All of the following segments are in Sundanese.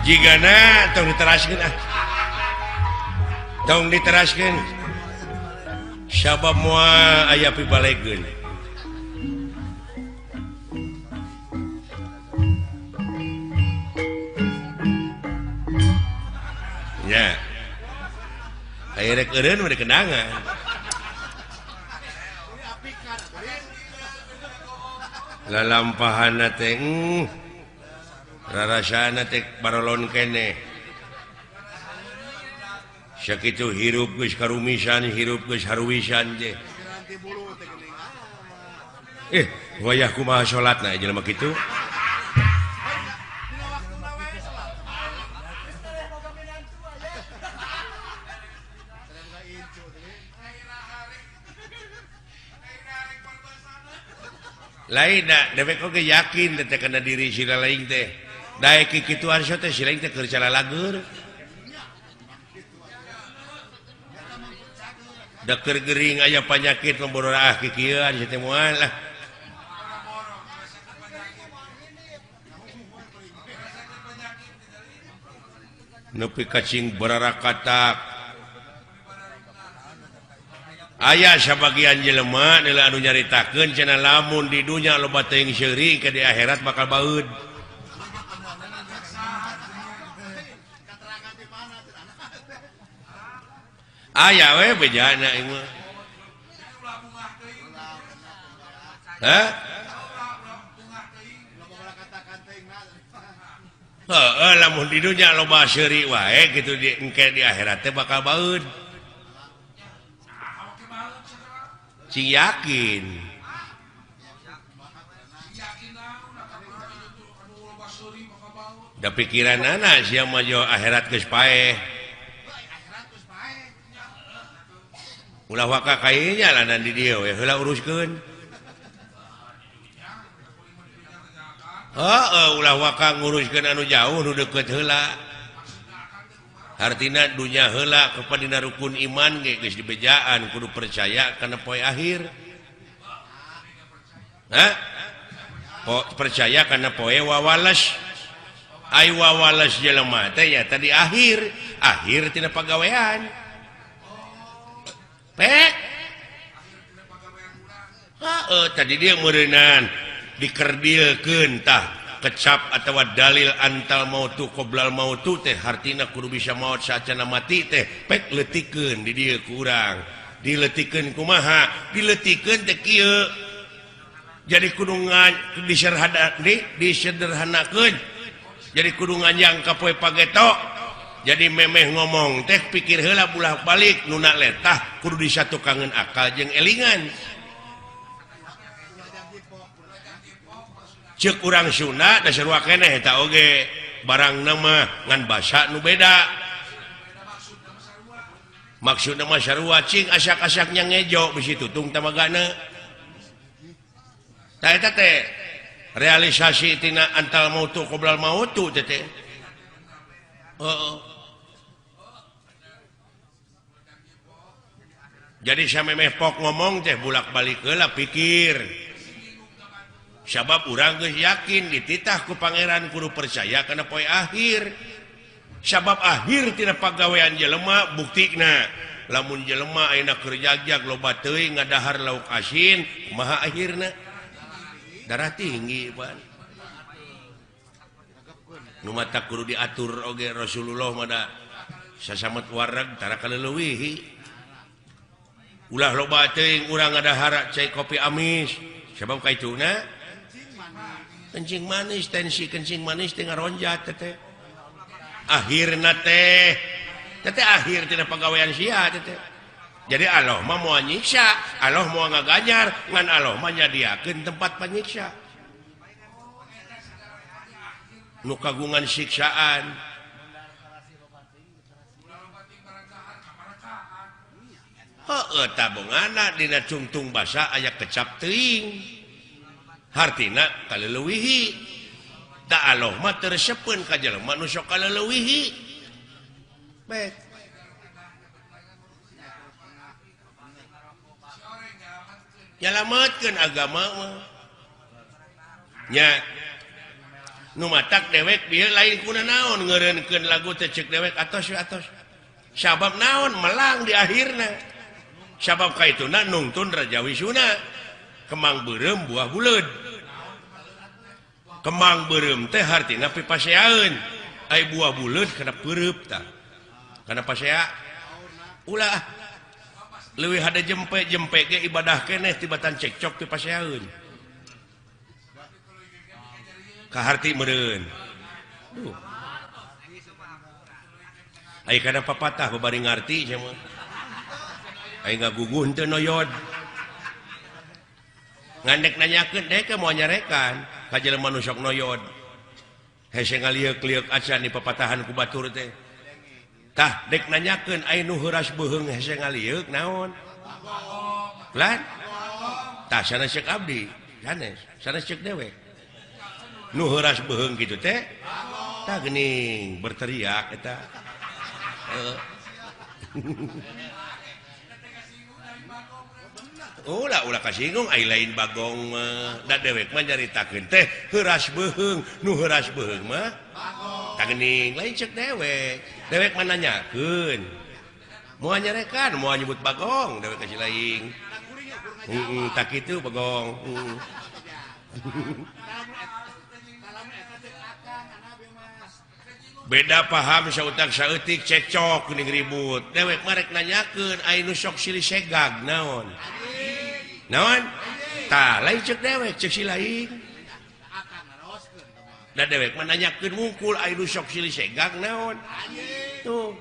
Jigana tong diteraskeun ah. Tong diteraskeun. Sabab moal aya pibalegeun. Nya. Aya rek eureun mah dikenangan. Lalampahana teh rarasana teh barolon keneh. Sakitu hirup geus karumisan, hirup geus haruwisan teh. Wayah kumaha salatna jelema kitu? Lain da dewek oge yakin teh kana diri sila lain teh. Daek kikituan teh si lain teh keur calalager. Da keur gering aya panyakit membororaah kikieuan si teh moal lah. Nepi kacing bararakatak. Aya sabagian jelema adalah anu nyaritakeun cenah lamun di dunya loba teuing seuri ke di akhirat bakal baeud. Aya we bejana ieu mah. Hah? Heeh, lamun di dunya loba seuri wae kitu di engke di akhirat teh bakal baeud. Cing yakin. Da pikiranana sia mah jo akhirat geus paeh. Ulah waka kainya lanan di dieu we heula uruskeun. Heeh, ulah waka nguruskeun anu jauh nu deukeut heula. Hartina dunya heula kepada rukun iman ge geus dibejaan kudu percaya kana poe akhir. Hah? Percaya kana poe wawales. Ai wawales jelema teh nya tadi akhir, akhir tina pagawean. Pek. Heeh, tadi dia meureunan dikerdilkeun tah kecap atawa dalil antal mautu qoblal mautu teh hartina kudu bisa maot saacana mati teh pek leutikeun di dieu ku urang. Dileutikeun kumaha? Dileutikeun teh kieu. Jadi kudu disederhanakeun. Jadi kudu nganjang ka poe pageto. Jadi memeh ngomong teh pikir heula bulah balik nuna letah kudu disatukangeun akal jeung elingan. Cek urang Sunda da sarua keneh eta oge barang nama ngan basa nu beda. Maksudna mah sarua cing asak-asaknya ngejo bisi tutung tamagana. Tah eta teh realisasi tina antal mautu qoblal mautu teh teh. Heeh. Jadi samemeh pok ngomong teh bulak-balik heula pikir. Sabab urang geus yakin dititah ku pangeran kudu percaya kana poe akhir. Sabab akhir tina pagawean jelema buktina lamun jelema ayeuna keur jagjag loba teuing ngadahar lauk asin kumaha akhirna? Darah tinggi pan. Nu matak kudu diatur oge Rasulullah mah da sasamet wareg tara kaleuwihi. Ulah loba teuing urang ngadahar cai kopi amis sabab kaituna kencing manis, tensi kencing manis teh ngaronjat teh. Akhirna teh teh akhir tina pagawean sia teh. Jadi Allah mah moal nyiksa, Allah moal ngaganjar, ngan Allah mah nyadiakeun tempat panyiksa. Nu kagungan siksaan. Heueuh tabungana dina cungtung basa aya kecap teuing. Hartina kaleuwihi. Da Allah mah teu resepeun ka jelema nu sok kaleuwihi. Baik. Nyalametkeun agama mah. Nya. Nu matak dewek bieu lain kuna naon ngeureunkeun lagu teh ceuk dewek atos we atos. Sabab naon melang di akhirna. Sabab kaituna nungtun Raja Wisuna. Kemang beureum buah buleud. Kemang beureum teh hartina pipaseaeun. Ai buah buleud kana peureup tah. Kana pasea ulah leuwih hade jempe-jempe ge ibadah keneh tibatan cekcok pipaseaeun. Kaharti meureun. Duh. Ai kana papatah babari ngarti sia mah. Ai ngaguguh henteu noyod. Ngandek nanyakeun dek moal nyarekan ka jelema nu sok noyod. Hese ngalieuk-lieuk acan di papatahan ku batur teh. Tah dek nanyakeun ai nu heuras beuheung hese ngalieuk naon? Lan? Tah sanes ceuk abdi, sanes, sanes ceuk dewek. Nu heuras beuheung kitu teh tah geuning berteriak eta. Ulah ulah kasinggung ai lain bagong mah. Da dewek mah nyaritakeun teh heuras beuheung, nu heuras beuheung mah tah geuning lain ceuk dewek. Dewek mah nanyakeun. Moal nyarekan, moal nyebut bagong dewek ka si lain. Heeh, tah kitu bagong. Beda paham sautak saeutik cekcok geuning ribut. Dewek mah rek nanyakeun ai nu sok silih segag naon? Naon? Tah lain ceuk dewek ceuk si lain. Da dewek mah nanyakeun wungkul ai nu sok silih segag naon? Tuh.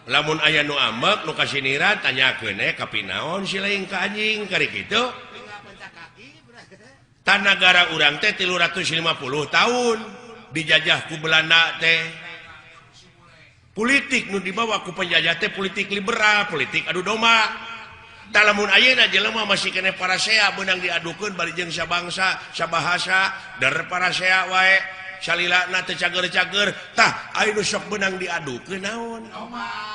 Lamun aya nu ambek nu kasiniran tanyakeun kapinaon si lain ka anjing kari kitu. Tanagara urang teh 350 tahun dijajah ku Belanda teh. Politik nu dibawa ku penjajah teh politik liberal, politik adu domba. Tah lamun ayeuna jelema masih keneh parasea beunang diadukeun bari jeung sabangsa, sabahasa, der parasea wae. Salilana teu cager-cager, tah aya nu sok beunang diadukeun naon?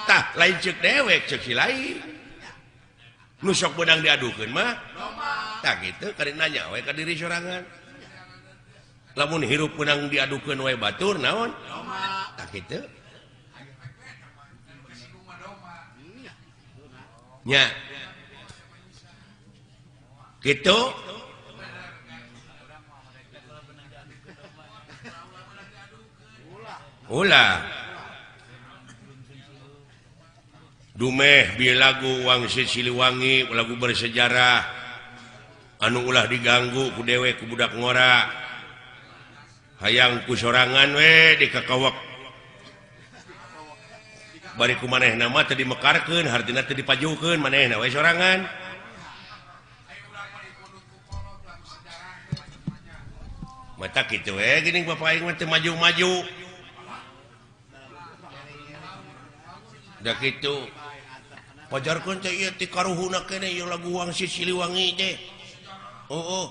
Tah lain ceuk dewek ceuk si lain. Nu sok beunang diadukeun mah tah kitu kari nanya we ka diri sorangan. Lamun hirup beunang diadukeun wae batur naon? Tah kitu. Nya. Kitu. Ulah. Dumeh bieu lagu Wangsit Siliwangi, lagu bersejarah. Anu ulah diganggu ku dewek ku budak ngora. Hayang ku sorangan we dikakawak. Bari ku manehna mah teu dimekarkeun, hartina teu dipajukeun, manehna we sorangan. Mata kitu we geuning bapak aing mah teu maju-maju. Da kitu. Pajarkeun teh ieu ti karuhuna keneh ieu lagu Wangsit Siliwangi teh. Oh, oh.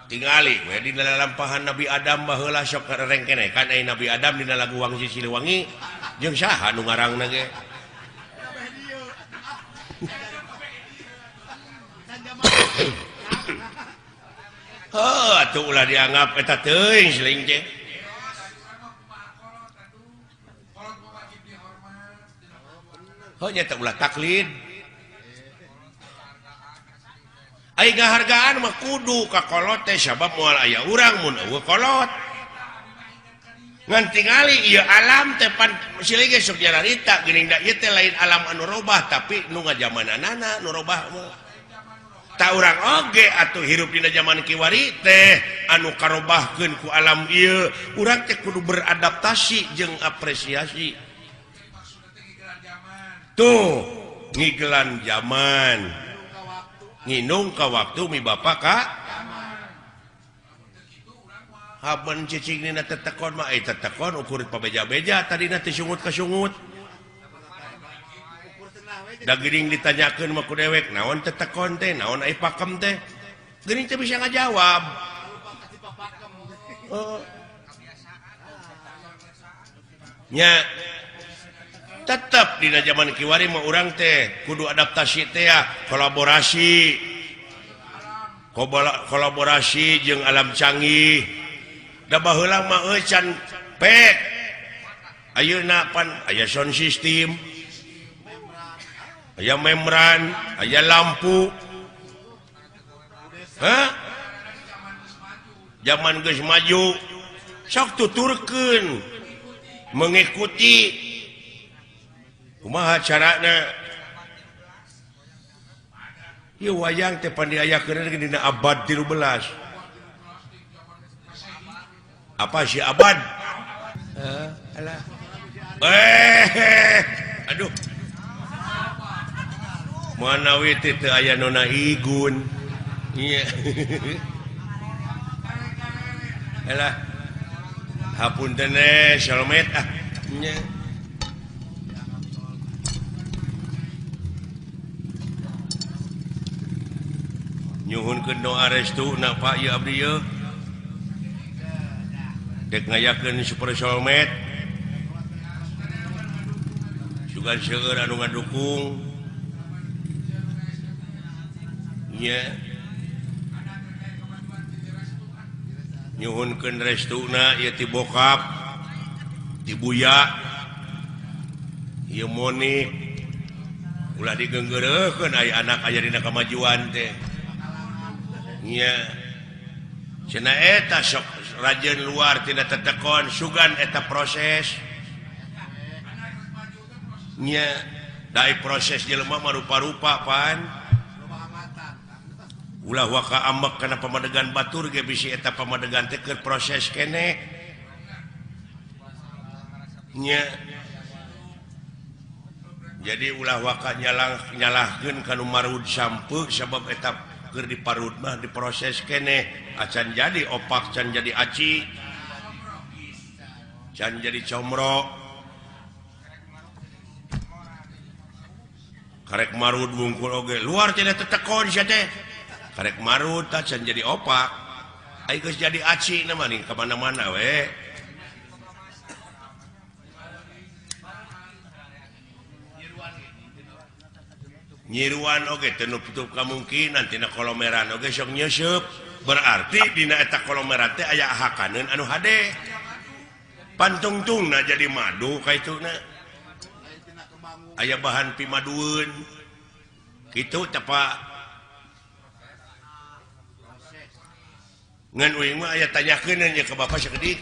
Tingali we dina lalampahan Nabi Adam baheula sok rengkeneh kan ai Nabi Adam dina lagu Wangsit Siliwangi jeung saha nu ngarangna ge. Heuh atuh ulah dianggap eta teuing siling teh. Heuh nya teh ulah taklid. Ai ngahargaan mah kudu ka kolot teh sabab moal aya urang mun eueuh kolot. Ngan tingali ieu alam teh pan silih ge sok nyararita geuning da ieu teh lain alam anu robah tapi nu ngajamananana nu robah mah. Ta urang oge atuh hirup dina jaman kiwari teh anu karobahkeun ku alam ieu, urang teh kudu beradaptasi jeung apresiasi. Tuh, ngigelan jaman. Nginung ka waktu mi bapak ka haben cicing dina tetekon mah ai tetekon ukur pabeja-beja tadina teh sungut ka sungut. Da geuning ditanyakeun mah ku dewek naon tetekon teh naon ai pakem teh geuning teh bisa ngajawab. Oh. Nya tetep dina zaman kiwari mah urang teh kudu adaptasi teh ya, kolaborasi. Kolaborasi jeung alam canggih. Da baheula mah euy can pek. Ayeuna pan aya sound system. Aya membran, aya lampu. Hah? Zaman geus maju. Sok tuturkeun mengikuti kumaha carana. Ieu wayang teh pan diayakeun dina abad 13. Apa sih abad? Alah. Aduh. Manawi teh teu aya nona igun. Iya. Alah. Hapunten solmet ah. Nya. Nyuhunkeun doa restu na Pak ieu abdi ieu. Dek ngayakeun super solmet. Sugan seueur anu ngadukung. Nya. Nyuhunkeun restuna ieu ti bokap, ti buya. Ieu Monik. Ulah digeunggeureuhkeun aya anak aya dina kamajuan teh. Nya. Cenah eta sok rajeun luar tina tetekon sugan eta proses. Nya, dai proses jelema mah rupa-rupa pan. Ulah waka ambek kana pamadegan batur ge bisi eta pamadegan teh keur proses keneh. Nya. Jadi ulah waka nyalahkeun ka nu marud sampeu sabab eta keur diparud mah diproses keneh acan jadi opak, can jadi aci, can jadi comro. Karek marud wungkul oge luar cenah tetekon sia teh. Karek marud tah can jadi opak. Ai geus jadi aci na mah ka mana-mana we. Nyiruan oge teu nutup kamungkinan tina kolomeran oge sok nyeuseub. Berarti dina eta kolomeran teh aya hakaneun anu hade. Pantungtungna jadi madu kaituna. Aya bahan pimadueun. Kitu teh Pak. Ngan uing mah aya tanyakeun nya ka bapak sakedik.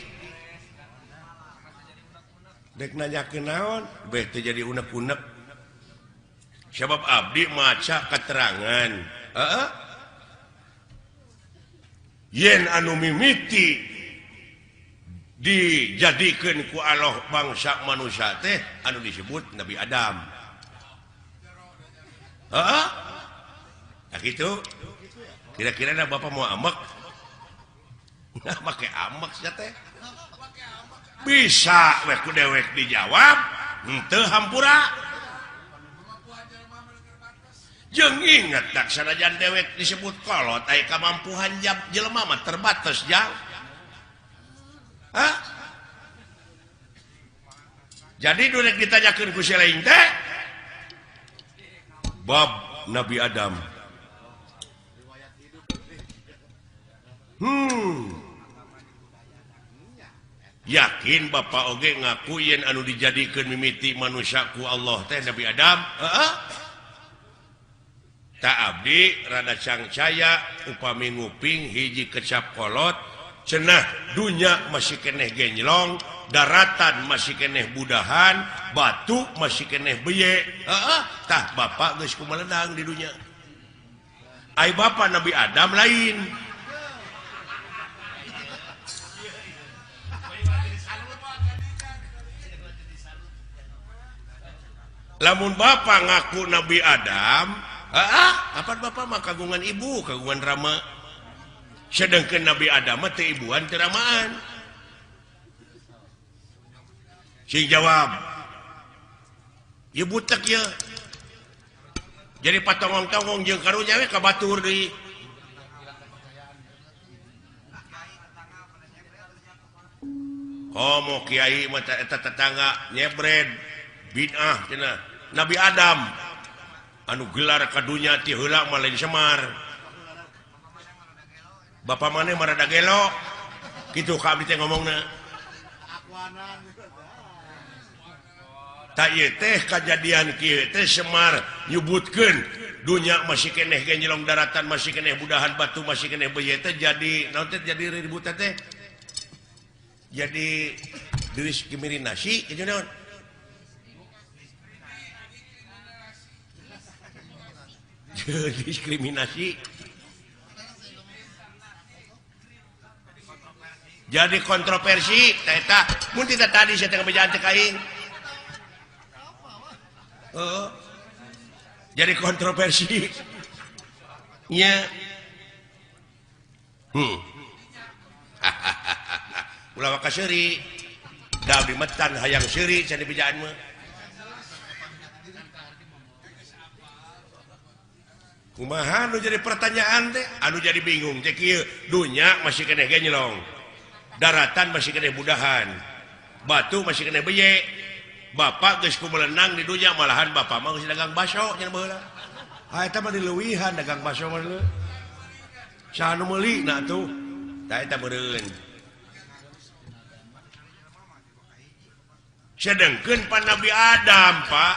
Dek nanyakeun naon? Beh teu jadi unek-unek. Sebab abdi maca keterangan. Heeh. Yen anu mimiti dijadikeun ku Allah bangsa manusia teh anu disebut Nabi Adam. Heeh. Nah kitu. Kira-kira da bapak mau amek? Nah make amek sia teh. Bisa we ku dewek dijawab, henteu hampura. Jeung inget tak sanajan dewek disebut kolot aya kamampuhan jelema mah terbatas jang. Hah? Jadi durek ditanyakeun ku si lain teh bab Nabi Adam. Yakin bapak oge ngaku yen anu dijadikeun mimiti manusia ku Allah teh Nabi Adam? Heeh. Tak abdi rada cangcaya upami nguping hiji kecap kolot cenah dunya masih keneh genjlong, daratan masih keneh budahan, batu masih keneh beye. Heeh, tah bapak geus kumaledang di dunya. Ai bapak Nabi Adam lain. Lamun bapak ngaku Nabi Adam, apa bapak mah kagungan ibu, kagungan rama. Sedangkan Nabi Adam mah teu ibuan teu ramaan. Sing jawab. Ieu butek ieu. Jadi patongong-tongong jeung karunya we ka batur deui. Komo kiai mah eta tetangga nyebred bid'ah cenah. Nabi Adam anu gelar ka dunya ti heula mah lain Semar. Bapak maneh mah rada gelo kitu ka abdi teh ngomongna. Tak ieu teh kajadian kieu teh Semar nyebutkeun dunya masih keneh genjelong daratan masih keneh budahan batu masih keneh beuye teh jadi naon teh jadi ributan teh jadi diskriminasi kitu naon. Diskriminasi jadi kontroversi eta mun tidak tadi saya teh ngebejaan teh ka aing. Oh, jadi kontroversi nya. Ulah waka seuri da abdi metan hayang seuri cenah dibejaan mah. Kumaha nu jadi pertanyaan teh anu jadi bingung teh kieu dunya masih keneh genyelong daratan masih keneh budahan batu masih keneh beye. Bapak geus kumelenang di dunya malahan bapak mah geus dagang baso nya baheula. Ha eta mah dileuwihan dagang baso mah leuh. Saha nu meuli na atuh? Tah eta meureun. Sedengkeun pan Nabi Adam, Pak,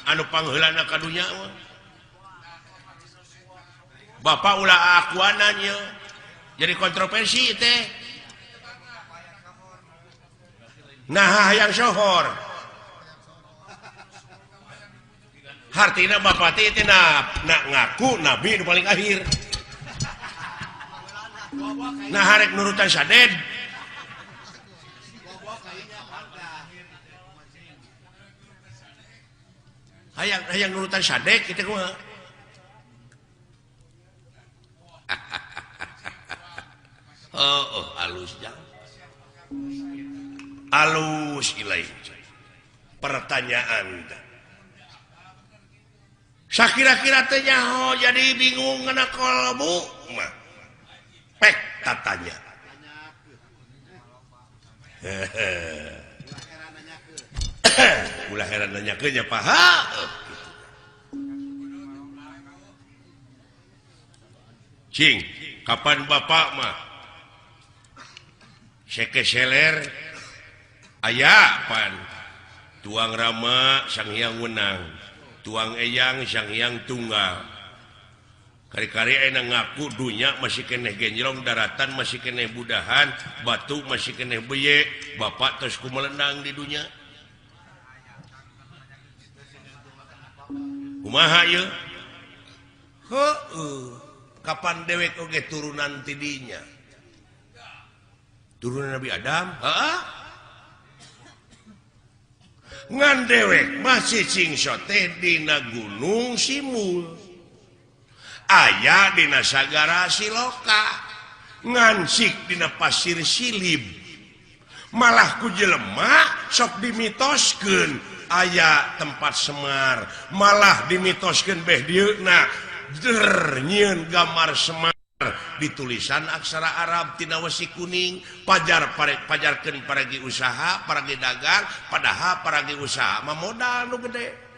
anu pangheulana ka dunya mah. Bapak ulah akuanan ye. Jadi kontroversi teh. Nah hayang sohor. Hartina bapak teh teh na ngaku nabi nu paling akhir. Nah harek nurutan saded. Hayang hayang nurutan sadek kitu kumaha. Oh, oh alus jang. Alus ilai. Pertanyaan teh. Sakira-kira teh nyaho jadi bingung ngena kolbu mah. Pek tatanya. Ulah heran nanyakeun nya Pak. Cing, kapan bapak mah sekeseler aya pan tuang Rama Sang Hyang Wenang, tuang Eyang Sang Hyang Tunggal. Kari-kari enak ngaku dunya masih keneh genjrong daratan masih keneh budahan batu masih keneh beye bapak terus kumelenang di dunya. Kumaha ieu? Heueuh, kapan dewek oge turunan ti dinya? Turunan Nabi Adam? Heeh. Ngan dewek masih cingso teh dina gunung Simul. Aya dina sagara Siloka, ngansik dina pasir Silib. Malah ku jelema sok dimitoskeun aya tempat Semar, malah dimitoskeun beh dieuna der nyieun gambar Semar ditulisan aksara Arab tina wesi kuning, pajar pajarkeun paragi usaha, paragi dagang, padahal paragi usaha mah modal nu gede.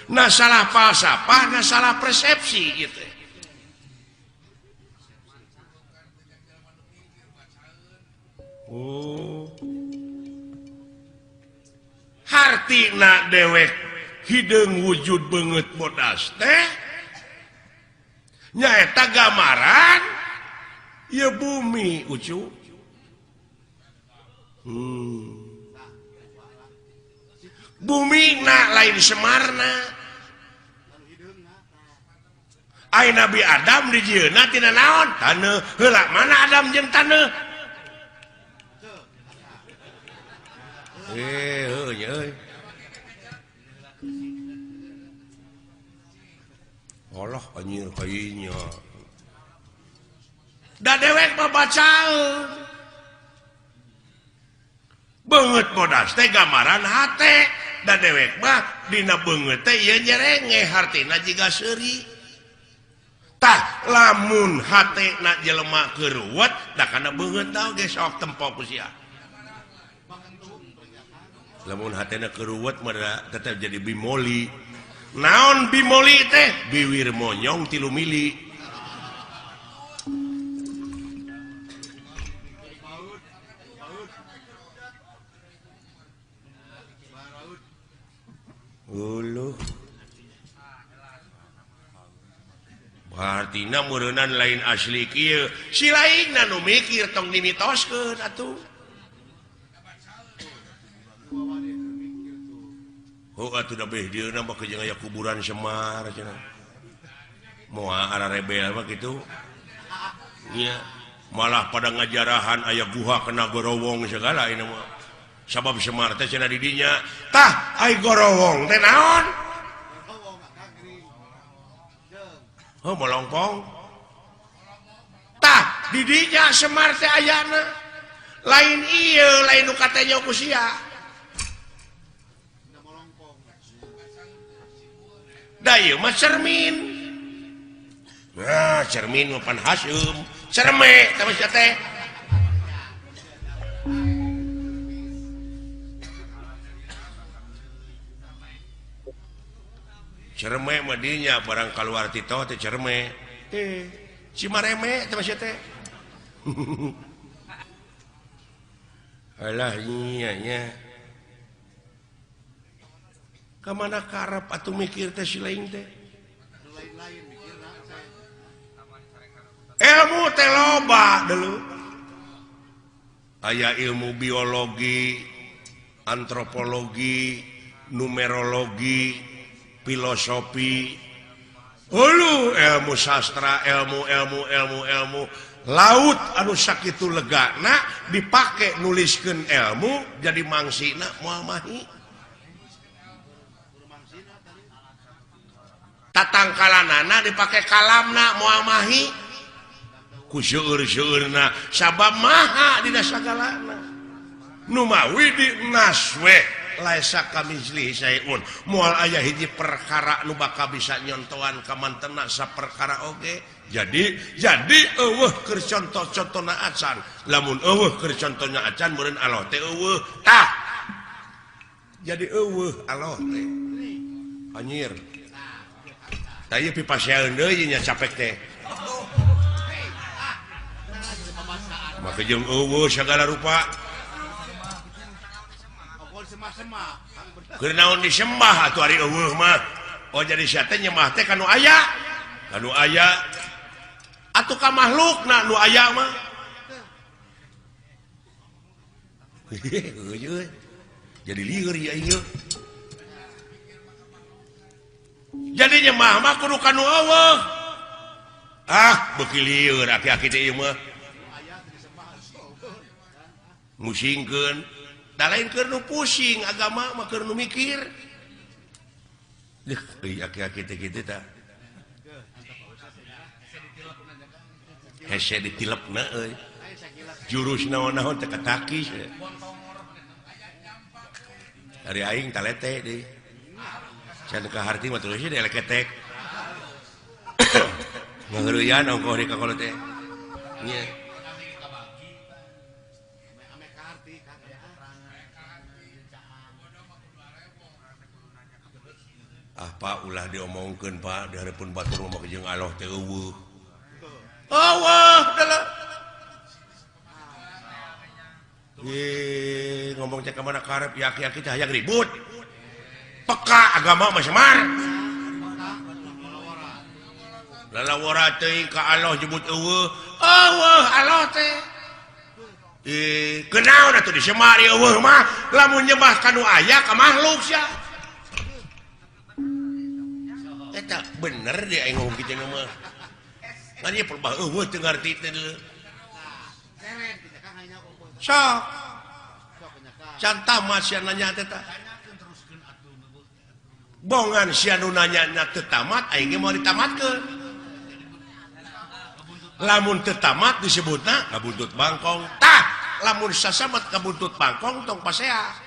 Nah salah falsafah, nah salah persepsi gitu. Oh. Hartina dewek hideung wujud beungeut bodas teh nyaeta gambaran ieu bumi ucu. Bumi na lain Semarna. Ai Nabi Adam dijieunna tina naon? Taneuh. Heula mana Adam jeung taneuh? Heuh nya euy. Allah anjir kayunya. Da dewek mah bacaeun. Beungeut bodas teh gambaran hate. Da dewek mah dina beungeut teh ieu nyerengeh hartina jiga seuri. Tah lamun hatena jelema keuruwet da kana beungeut tah ge sok tempo ku sia. Lamun hatena keuruwet mah tetep jadi bimoli. Naon bimoli teh? Biwir monyong 3 mili. Hartina meureunnan lain asli kieu. Si lainna nu mikir tong dimitoskeun atuh. Oh atuh da beh dieuna mah jeung aya kuburan Semar cenah. Moal ararebel mah kitu. Nya malah pada ngajarahan aya guha kena gorowong segala ini mah. Sabab Semar teh cenah di dinya. Tah ai gorowong teh naon? Oh molongpong. Tah di dinya Semar teh ayana. Lain ieu lain nu katanya ku sia. Da ieu mah cermin. Nah, cermin mah pan haseum. Cerme tah mah teh. Cerme mah dinya barang kaluar ti teh cerme. Teh cimareme teh mah teh. Alah nya nya. Ka mana karep atuh mikir teh si lain teh? Ilmu teh loba deuleu. Aya ilmu biologi, antropologi, numerologi, filosofi, hulu ilmu sastra, ilmu ilmu ilmu ilmu laut anu sakitu legana dipake nuliskeun ilmu jadi mangsina moal mahi. Tatangkalanana dipake kalamna moal mahi ku seueur-seueurna sabab maha dina sagalana. Nu mawi di naswe laisa kamitslihi syai'un moal aya hiji perkara nu bakal bisa nyontoan ka mantena saperkara oge. Jadi eueuh keur contoh-contona acan. Lamun eueuh keur contohna acan meureun Allah teh eueuh. Tah jadi eueuh Allah teh anjir. Tah ieu pipasean deui nya capek teh. Maka jeung eueuh sagala rupa. Keur naon disembah atuh ari eueuh mah. Oh jadi sia teh nyembah teh ka nu aya. Ka nu aya. Atuh ka makhlukna nu aya mah. Jadi lieur ieu ieu. Jadi nyembah mah kudu ka nu eueuh. Ah, beuki lieur aki-aki teh ieu mah. Musingkeun. Da lain keur nu pusing agama mah keur nu mikir. Deuh, euy aki-aki teh kitu tah. Hese ditilepna euy. Jurus naon-naon teh katakis. Ari aing talete deui. Can ka harti mah terus deui leketek. Ngaheureuyan ongkoh di kakolot teh. Nya. Ah Pak ulah diomongkeun Pak di hareupeun batur mah jeung Allah teh eueuh. Eueuh deuleu. Ih, ngomong teh ka mana karep yaki-yaki teh hayang ribut. Peka agama mah Semar. Lalawara teuing ka Allah jebut eueuh. Eueuh Allah teh. Ih, kunaon atuh disemar eueuh mah lamun nyembah ka nu aya ka makhluk sia. Eta bener deh aing ngomong kitu mah. Ngan ieu perbah eueuh teu ngarti teh deuleu. Sok. Can tamat sia nanya teh tah. Bongan sia nu nanya teu tamat aing ge moal ditamatkeun. Lamun teu tamat disebutna kabuntut bangkong. Tah, lamun sasamet kabuntut bangkong tong pasea.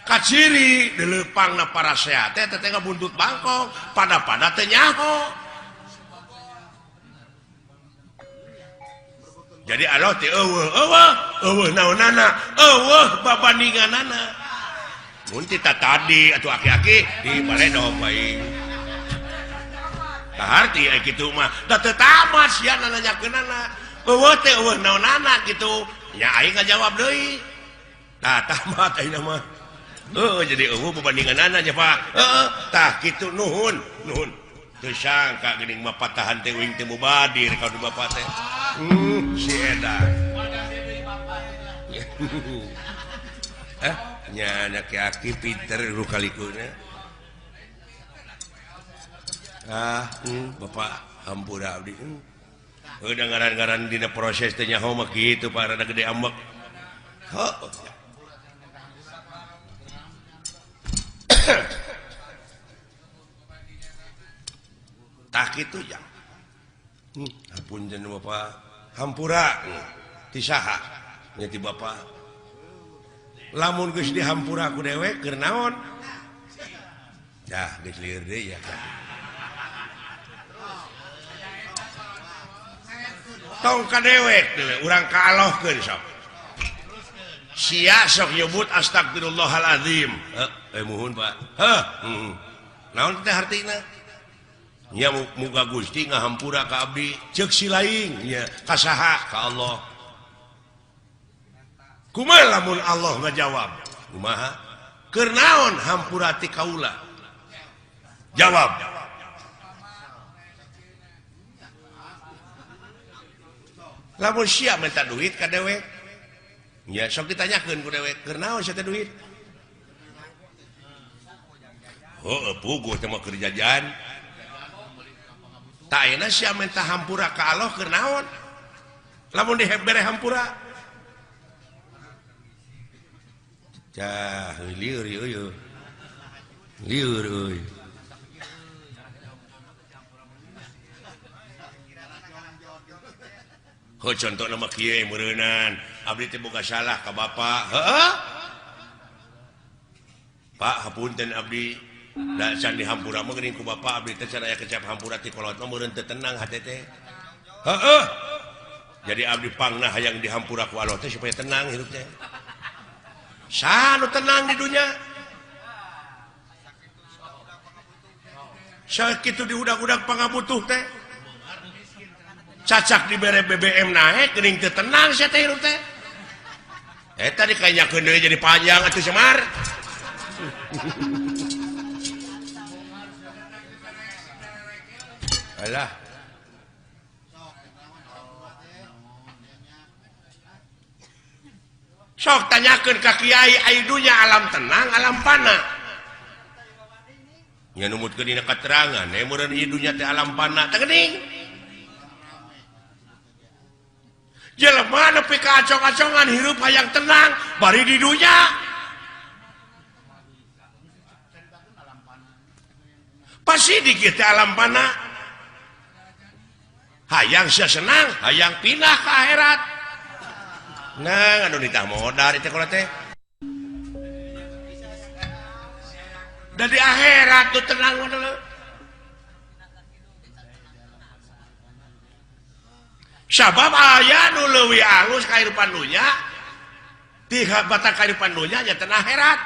Kaciri dileupangna parasea teh teh ngabuntut bangkong, pada-pada teh nyaho. Jadi Allah teh eueuh eueuh eueuh naonana, eueuh babandinganana. Mun ti tadi atuh aki-aki di baledog bae. Kaharti aya kitu mah, da teu tamat sia nanyakeunana. Eueuh teh eueuh naonana kitu. Nya aing ngajawab deui. Tah tamat ayeuna mah. Heeh jadi eueuh babandinganana nya Pak. Heeh tah kitu nuhun, nuhun. Teu sangka geuning mah patahan teh uing teh mubadir ka bapak teh. Si edan. Nya anak aki pinter lu kalikuna. Bapak hampura abdi. Udah ngaran-ngaran dina proses teh nyaho mah kitu Pak rada gede ambek. Heuh. Tah kitu ya. Hapunten Bapak, hampura ti saha? Nya ti Bapak. Lamun geus dihampura ku dewek keur naon? Dah geus lieur deui ya. Tong ka dewek deui urang ka Allahkeun sok. Sia sok nyebut astagfirullahalazim. Muhun Pak. Heuh. Naon teh hartina? Nya muga Gusti ngahampura ka abdi ceuk si laing nya ka saha ka Allah. Kumaha lamun Allah ngajawab? Kumaha? Keur naon hampura ti kaula? Jawab. Lamun sia minta duit ka dewek nya sok ditanyakeun ku dewek keur naon sia teh duit? Heuh puguh teh mah keur jajan. Tak ayeuna sia minta hampura ka Allah keur naon? Lamun dibere hampura. Cah lieur euy. Lieur euy. Heuh contona mah kieu meureunan, abdi teh boga salah ka bapa. Heuh. Pak hapunten abdi. Da can dihampura mah geuning ku bapa abdi teh can aya kecap hampura ti kolot mah meureun teu tenang hate teh. Heueuh. Jadi abdi pangna hayang dihampura ku Allah teh supaya tenang hidup teh. Saha nu tenang di dunya? Sakitu diudag-udag pangabutuh teh. Cacak dibere BBM naek geuning teu tenang sia teh hirup teh. Eta dikanyakeun deui jadi panjang atuh Semar. Alah. Sok tanyakeun ka kiai ai dunya alam tenang alam pana. Nya numutkeun dina katerangan meureun ieu dunya teh alam pana teh geuning. Jelema nepi ka acong-acongan hirup hayang tenang bari di dunya. Pasti dikit teh alam pana. Hayang sia senang, hayang pindah ke akhirat. Nah, anu ditah modar teh kula teh. Da di akhirat tuh tenang mah. Sabab aya nu leuwih alus kahirupan dunya, ti batang kahirupan dunya nya teh akhirat.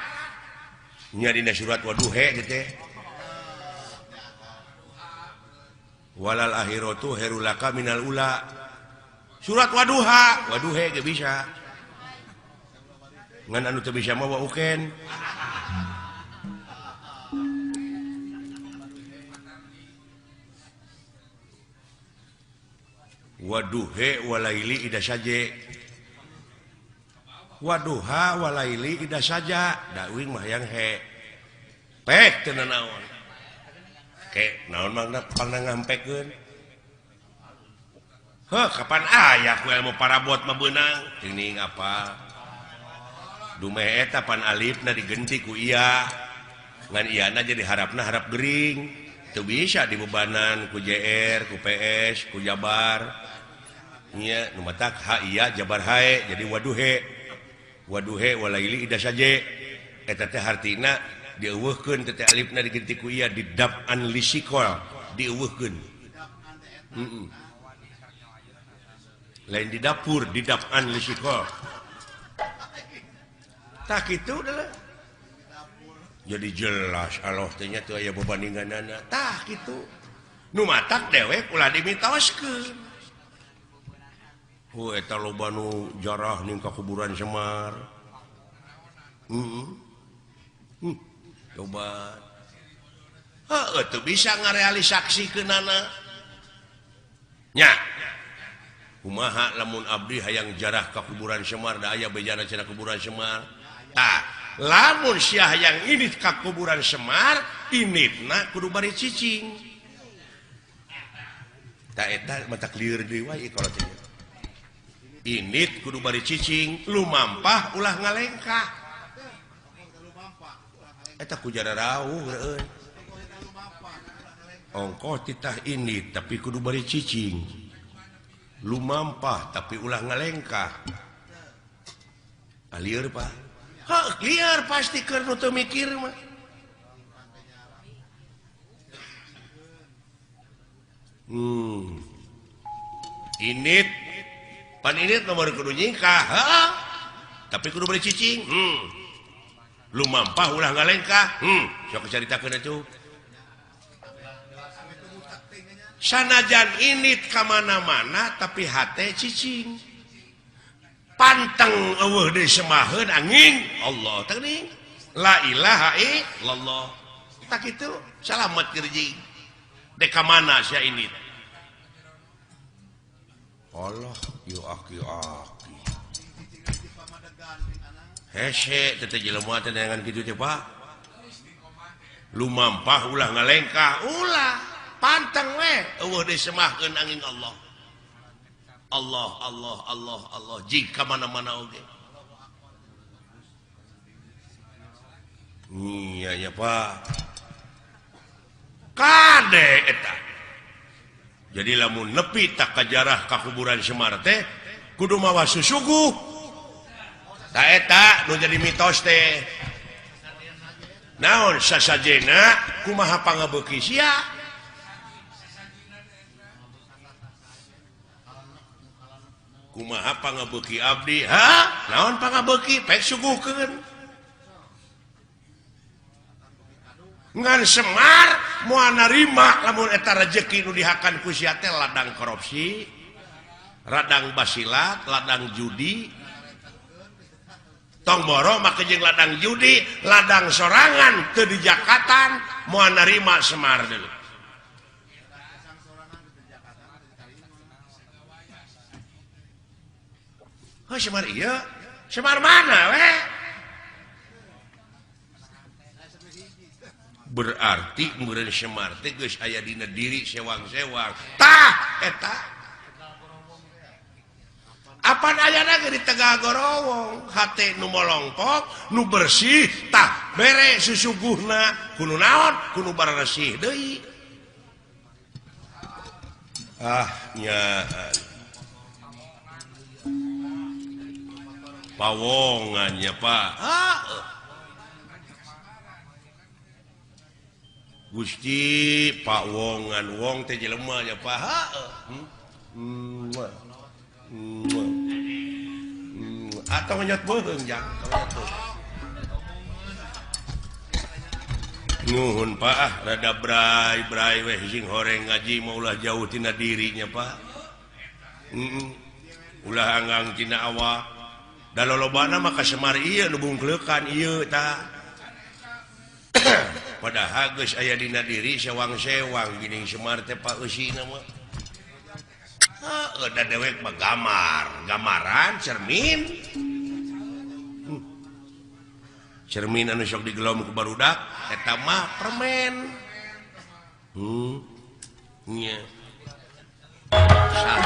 Nya dina surat Waduhe teh. Walal akhiratu khairul laka minal ula. Surat Waduha, Waduhe ge bisa. Ngan anu teu bisa mah wa uken. Waduhe walaili ida saje. Waduha walaili ida saja. Da uing mah hayang he. Pek teu nanaon. Ke naon mangna pangna ngampekeun. Heuh kapan aya ku ilmu parabot mah beunang teuing apa. Dumeh eta pan alifna digenti ku iya. Ngan iyana jadi harapna harap gering. Teu bisa dibebanan ku JR, ku PS, ku Jabar. Nya nu matak ha iya Jabar hae jadi waduhe. Waduhe walaili ida saje. Eta teh hartina dieuweuhkeun teh alifna digenti ku iya didap'an lisikol dieuweuhkeun. Lain di dapur didap'an lisikol. Tah kitu adalah. Jadi jelas Allah teh nya teu aya bebandinganana. Tah kitu. Nu matak dewek ulah dimitoskeun. Hu eta loba nu jarah ning ka kuburan Semar. Coba. Heuh teu bisa ngarealisaksikeunana. Nya. Kumaha lamun abdi hayang jarah ka kuburan Semar da aya bejana cenah kuburan Semar. Tah, lamun sia hayang indit ka kuburan Semar, inditna kudu bari cicing. Tah eta mata lieur deui wae kalau teh. Indit kudu bari cicing, lumampah ulah ngalengkah. Eta ku jara rauh euy. Ongkoh titah indit tapi kudu bari cicing. Lumampah tapi ulah ngalengkah. Lieur Pak. Heuh, lieur pasti keur nu teu mikir mah. Init pan init nomor kudu nyingkah, heuh. Tapi kudu bari cicing. Lumampah ulah ngalengkah. Sok caritakeun atuh. Sanajan init ka mana-mana tapi hate cicing. Panteng eueuh deui semaheun angin Allah teh geuning. La ilaha illallah. Tak kitu salamet kerji. Dek ka mana sia init? Allah ieu aki-aki. Hese teh jelema teh neangan kitu teh Pak. Lumampah ulah ngalengkah ulah. Panteng we eueuh disemahkeun angin Allah. Allah Allah Allah Allah jika mana-mana oge. Iya ya Pak. Kade eta. Jadi lamun nepi tak kajarah ka kuburan Semar teh kudu mawa susuguh. Ta eta nu jadi mitos teh. Naon sasajena kumaha pangabeuki sia? Kumaha pangabeuki abdi? Ha? Naon pangabeuki? Pek suguhkeun. Ngan Semar moal narima lamun eta rejeki nu dihakan ku sia teh ladang korupsi, ladang basilat, ladang judi. Tong boro make jeung ladang judi, ladang sorangan teu dijakatan moal narima Semar deui. Oh, Semar iya, Semar mana weh? Berarti meureun Semar teh geus aya dina diri sewang-sewang. Tah eta. Apan ayana ge di Tegal Gorowong, hate nu molongkok, nu bersih, tah bere susuguhna, kudu naon? Kudu baresih deui. Ah nya. Pawongannya Pak. Ah. Gusti pawongan wong teh jelema nya Pak. Atau nyot beuheung jang. Nuhun Pak ah rada bray-bray weh sing horeng ngaji mah ulah jauh tina dirinya Pak. Ulah anggang tina awak. Da lolobana mah ka Semar ieu nu bungkleukan ieu tah. Padahal geus aya dina diri sewang-sewang geuning Semar teh Pak eusina mah. Heuh da dewek mah gamar, gamaran cermin. Cermin anu sok digelom ku barudak eta mah permen. Nya. Salah.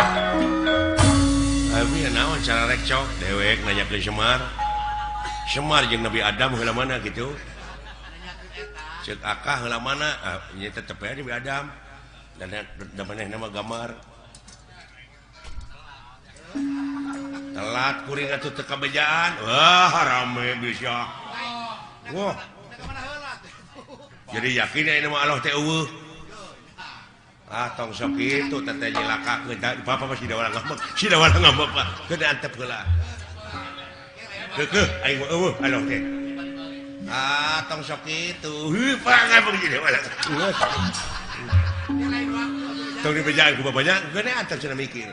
Abi naon cara rekcok dewek nanya ke Semar. Semar jeung Nabi Adam heula mana gitu. Ceuk akah heula mana? Ah nya tetep aya Nabi Adam. Dan da manehna mah gamar. Telat kuring atuh teu kabejaan. Wah rame bisa. Wah. Jadi yakin aya mah Allah teh eueuh. Ah tong sok kitu teh nyelakakeun. Bapak mah sida orang ngambek. Sida orang ngambek Pak. Keun antep heula. Keukeuh aing mah eueuh Allah teh. Ah tong sok kitu. Heuh Pak ngambek sida orang. Tong dibejaan ku bapaknya, geus antep cenah mikir.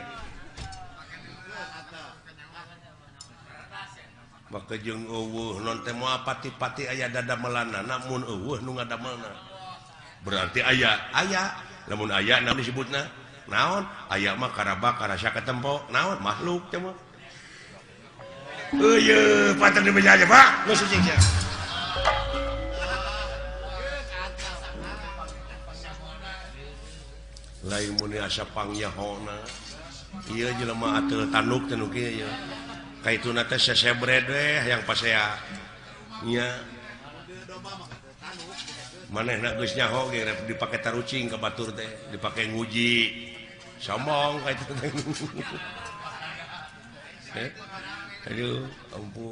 Maka jeung eueuh non teh moal pati-pati aya dadamelanana mun eueuh nu ngadamelna. Berarti aya aya lamun aya naon disebutna naon aya mah karabak karasa katempo naon makhluk teh mah. Euy patah di meja aja Pak geus cicing sia. Lain mun asa pangyahona ieu jelema ateul tanduk teh nu kieu ieu. Kaituna teh sesebred we hayang pasea nya. Manehna geus nyaho ge dipake tarucing ka batur teh dipake nguji sombong ka itu teh. Aduh ampun.